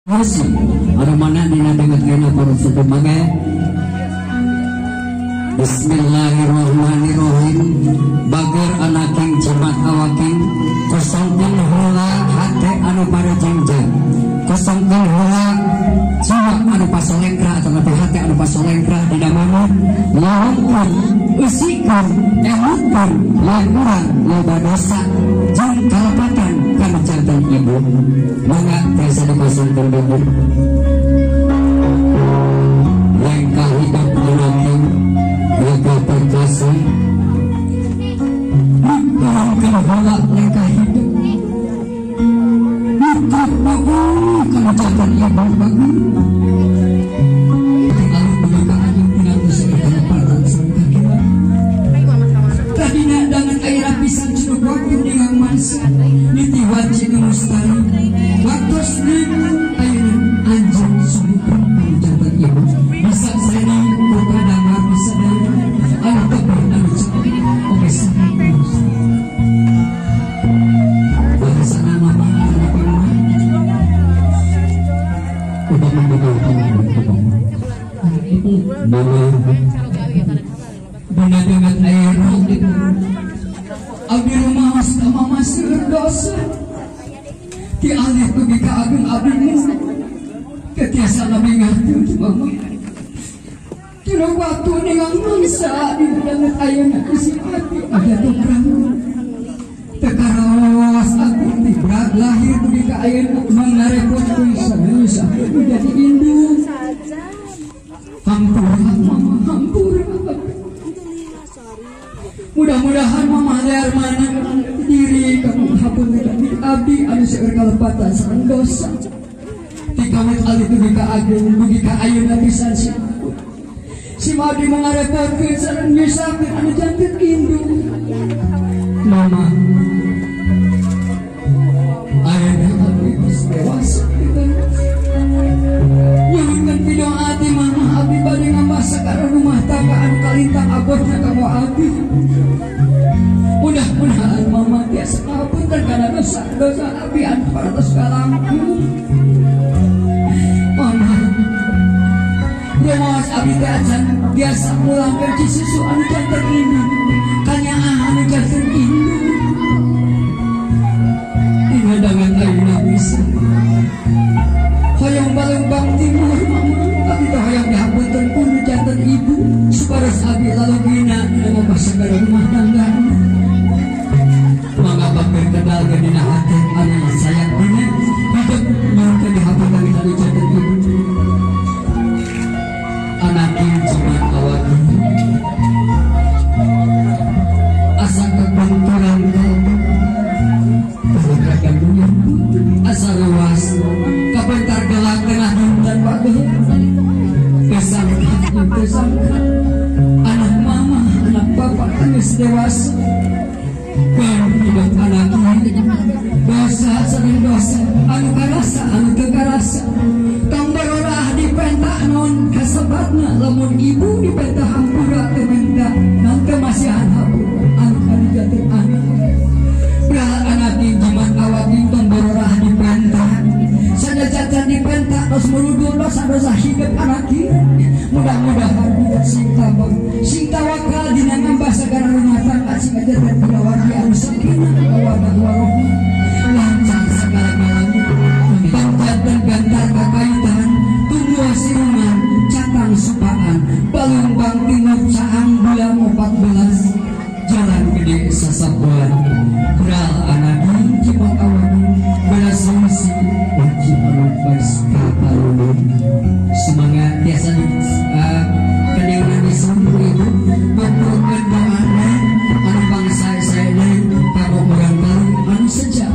Hasil anu mana dina dengetkeun para sepuh mangga. Bismillahirrahmanirrahim. Bager anaking jimat awaking kosongkeun heula hate anu parejeng, kosongkeun heula jiwa anu pasolengkrah atau hate anu pasolengkrah dina mana lawangkeun eusikeun emutkeun lain urang loba dosa jeung kalepatan kana janten ibu. Mangga tiasa dikosongkeun dulu. Lengkah hidup anaking lengkah perkasa lengkah heula lengkah hidup lengkah bagus kana janten ibu bagus. Tadina dangan air lapisan cunuk waktu dengan mangsa niti wajib mustari waktu selimu air anjing subuh jantan ibu bisa seni kepada bisa dari anu tepi anu cepat oke sangat bahasa nama anak mama untuk membuka mama bunda dengan air abdi rumah mama seueur dosa ti alih dugi ka agung abdimu teu tiasa nabingahteun mama dina waktu dengan mangsa di danget ayeuna isi hati ada tukrang teu karaos abdi ti berat lahir dugi ka ayeuna mangarepotkeun sanes abdi jadi indung. Hampura mama, hampura. Mudah-mudahan mama liar mana diri kamu hapunten abdi anu seueur kalepatan sareng dosa. Ti kawit alih dugi ka agung dugi ka ayeuna pisan si si abdi mangarepotkeun sareng nyusahkeun anu janten indung. Mama ayeuna abdi geus dewasa. Nyuhunkeun pidoa ti mama abdi bade ngambah sakara rumah tangga anu kalintang aborna ka abdi. Mudah-mudahan mama tiasa ngapunten kana dosa-dosa abdi anu parantos kalangkung. Mama rumaos abdi teh acan biasa mulangkeun cisusu anu janten indung, kanyaah anu janten indung. Dina dangan ayeuna bisa hoyong balembang timur mama abdi teh hoyong dihapunten ku nu janten ibu supados abdi lalogina dina ngambah sagala rumah tangga. Mangga bakeur kedal dina hate anu sayang dina hidup nyuhunkeun dihapunten ka nu janten ibu. Anaking jimat awaki asa kabenturan kalbu kaluragan dunya asa luas kabentar gelap tengah dinten bagus kesangka kesangka anak mama anak bapak geus dewasa kan hidup anak dosa sareng dosa anu karasa anu teu karasa tong barorah dipenta naon kasebatna lamun ibu dipenta hampura teu minta naon teu masihan hampura anu kadijanten anak beral anak jimat awak tong barorah dipenta sanajan dipenta tos merudul dosa-dosa hidup anak ieu. Mudah-mudahan hidup sing tabah sing tawakal dina ngambah sagala rumah tangga sing ajaran kulawargi anu sakinah mawaddah warahmah lancar segala-galanya bangjanten gantar kakayutan tumbuh siruman catang supaan balungbang timur caang bulan 14 jalan gede sasabuan beral anak jimat awani belasungsi wajib anu bais kapalulun. Semangat biasa di kediaman di sumur ibu kumpulkeun doana anu bangsa saena kanggo urang baru anu sejak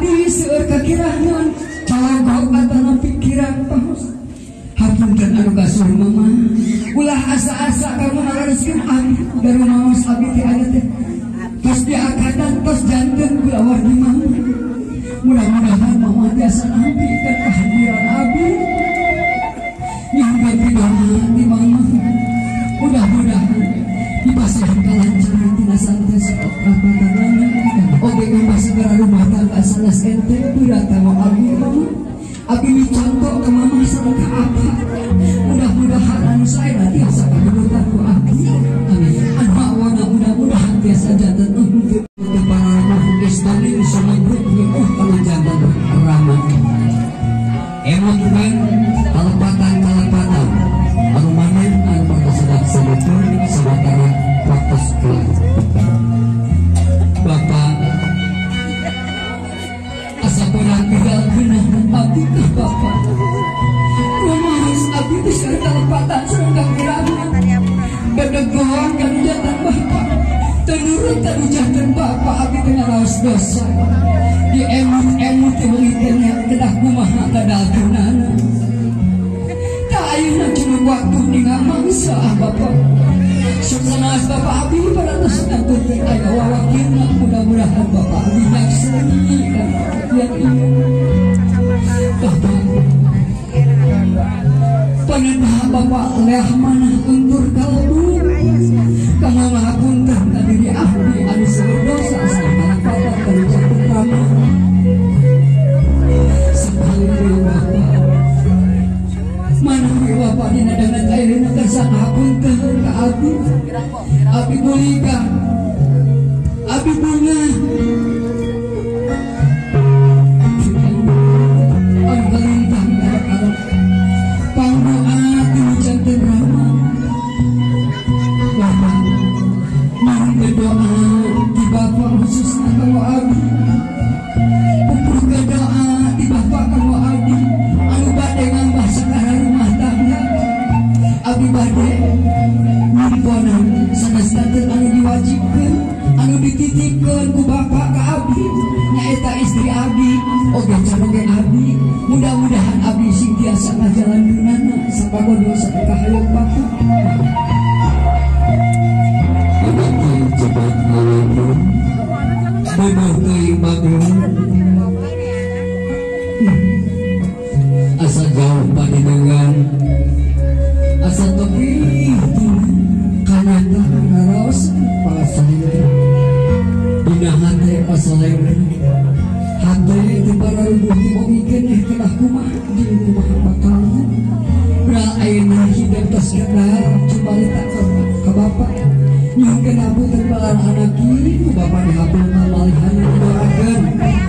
abdi seueur kakirangan calagok atana pikiran paos hapunten anu kasuhun mama ulah asa-asa kamu ngalereskeun abdi dari maos abdi teh aya teh tos diakatan tos janten kulawargi mama mudah-mudahan mama tiasa nampi kan kehadiran abdi nyuhunkeun doa ti mama mudah-mudahan dipasihan kalancaran tina santai saokatanana oge ngambah segera rumah tangga sanes ente berat kanggo abdi mama abdi micontoh ke mama sareng ka abah mudah-mudahan anu saena tiasa kanurutan ku abdi amin anu awana mudah-mudahan tiasa janten henteu para istaning samagruk nyuh anu janten ramah emot kan kalepatan-kalepatan anu maneh anu pangkasedak sebetulna sawatara waktos kelar Bapak asa kurang tinggalkeun abdi teh Bapak rumaos abdi teh sareng kalepatan sareng kakirangan bedegoan kanujatan Bapak teu nurut kanujatan Bapak abdi teh ngaraos dosa di emut-emut teh wengi teh kedah kumaha kadalkeunana tah ayeuna cuma waktu ningal mangsa Bapak sanes Bapak abdi parantos nganturkeun aya wawakilna mudah-mudahan Bapak abdi nyakseni kana kejadian ieu Bapak panendah Bapak leah manah untur kalbu kanggo ngahapunten ka diri abdi anu seueur dosa sareng kalepatan kalucapan rama sakali deui Bapak manawi Bapak dina dangan ayeuna kersa ngahapunten ka abdi abdi mulika abdi bunga anu kalintang kada pangdoa ti janten rama Bapak nyuhunkeun doa ti Bapak khususna kanggo abdi pupuhkeun doa ti Bapak kanggo abdi anu bade ngambah sakara rumah tangga abdi bade nyimponan sanes janten anu diwajibkeun anu dititipkeun ku Bapak ka abdi nyaeta istri abdi oge caroge abdi mudah-mudahan abdi sing tiasa ngajalankeunana sapagodo sampai ka hayang Bapak. Cepat ngawur bodoh teuing mageung asa jauh pandengan asa tepi kanyata ngaraos pasalengkeun dina hate pasalengkeun hate teu pararubuh ti momikeun eh kedah kumaha jeung kumaha bakalna bral ayeuna hidup tos gedar cumalita ka Bapak nyuhunkeun hapunten balan anak ieu Bapak dihapunten malihan didoakeun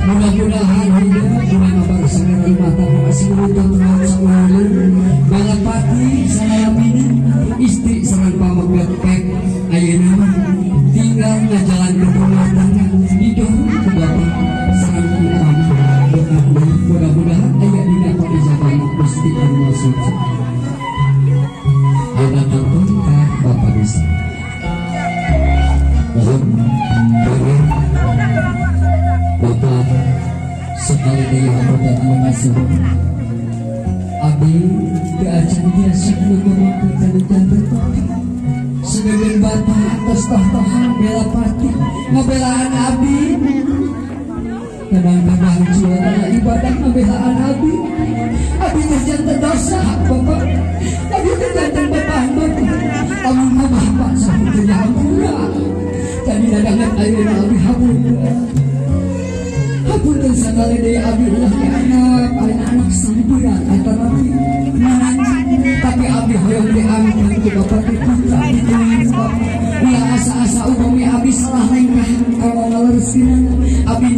mudah-mudahan hidup dina ngabar sagara rumah tangga sing runtut saulun balapati salalamina istri sareng pameget pek ayeuna mah tinggal ngajalankeun rumah tangga didorong ku Bapak sareng ku mama doana mudah-mudahan aya dina paijabah Gusti Anu Maha Suci. Ayeuna tonton ka Bapak Desa. Mohon boleh Bapak sekali deui hapunten anu kasuhun abdi teu acan tiasa ngomongkeun kana janten Bapak sebagian Bapak atas tahtahan bela pati ngabelaan abdi kadang-kadang jiwa dina ibadah ngabelaan abdi abdi teh janten dosa Bapak abdi teh janten bapak Bapak lamun Bapak sampun teu hampura jadi dadangan ayeuna abdi hapunten hapunten sakali deui abdi ulah dianggap ayeuna anak sampeyan antara tapi abdi hoyong diangkat ku Bapak teh putra ditulungan Bapak ulah asa-asa upami abdi salah lengkah kalau ngalereskeunana abdi